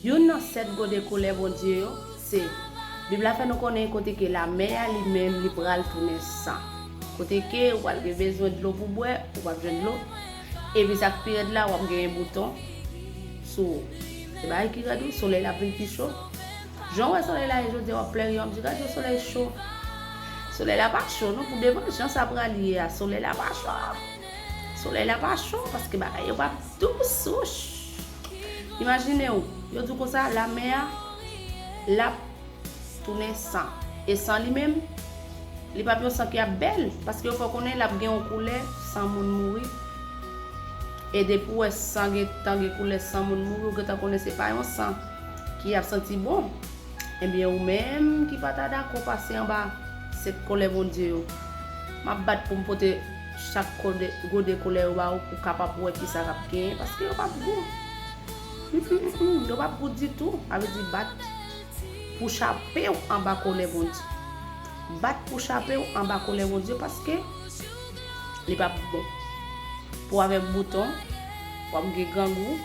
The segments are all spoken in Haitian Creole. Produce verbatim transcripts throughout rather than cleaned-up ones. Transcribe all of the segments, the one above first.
Youn nan sèt gode kolè Bondye yo, se, Bib la fè nou konnen kote ke lamè a li menm li pral tounen san. Kote ke ou pral gen bezwen dlo pou bwè, ou p ap jwenn dlo. Epi sa k pi rèd la, w ap genyen bouton sou ou. Se bagay ki rèd wi, solèy la ap vin pi cho. Jan w wè solèy la ye jodi a, w ap plere, w ap di, "Gade yon solèy cho." Solèy la pa cho, non, pou devan jan sa pral ye a, solèy la pa cho. Solèy la pa cho, paske bagay yo p ap dous, wouch. Imajine w, yo di w konsa, lamè a, l ap tounen san. E san li menm, li p ap yon san ki ap bèl, paske yo fè w konnen l ap gen yon koulè san moun mouri. E depi w wè san gen tan gen koulè san moun mouri, ou gentan konnen se pa yon san ki ap santi bon. Ebyen, ou menm ki pa ta dakò pase anba sèt kolè Bondye yo, m ap bat pou m pote chak gode, gode kolè yo ba ou pou w kapab wè kisa k ap genyen, paske yo p ap gou. Mm, mm, mm, mm, yo p ap gou ditou. Sa vle di bat pou chape w anba kolè Bondye. Bat pou chape w anba kolè Bondye, paske li p ap bon. Pou avèk bouton, w ap gen grangou,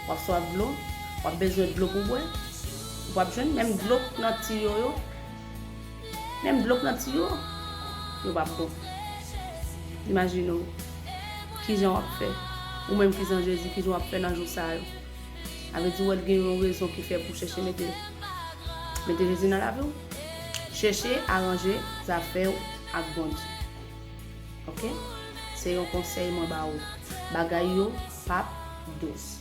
w ap swaf dlo, w ap bezwen dlo pou bwè, w ap jwenn menm dlo k nan tiyo yo, menm dlo k nan tiyo, yo p ap bon. Imajine w, kijan w ap fè, ou menm ki san Jezi, kijan w ap fè nan jou sa yo? Sa vle di w wè l gen yon rezon ki fè pou w chèche mete, mete Jezi nan lavi w. Chèche aranje zafè w ak Bondye. Oke? Se yon konsèy mwen ba ou. Bagay yo p ap dous.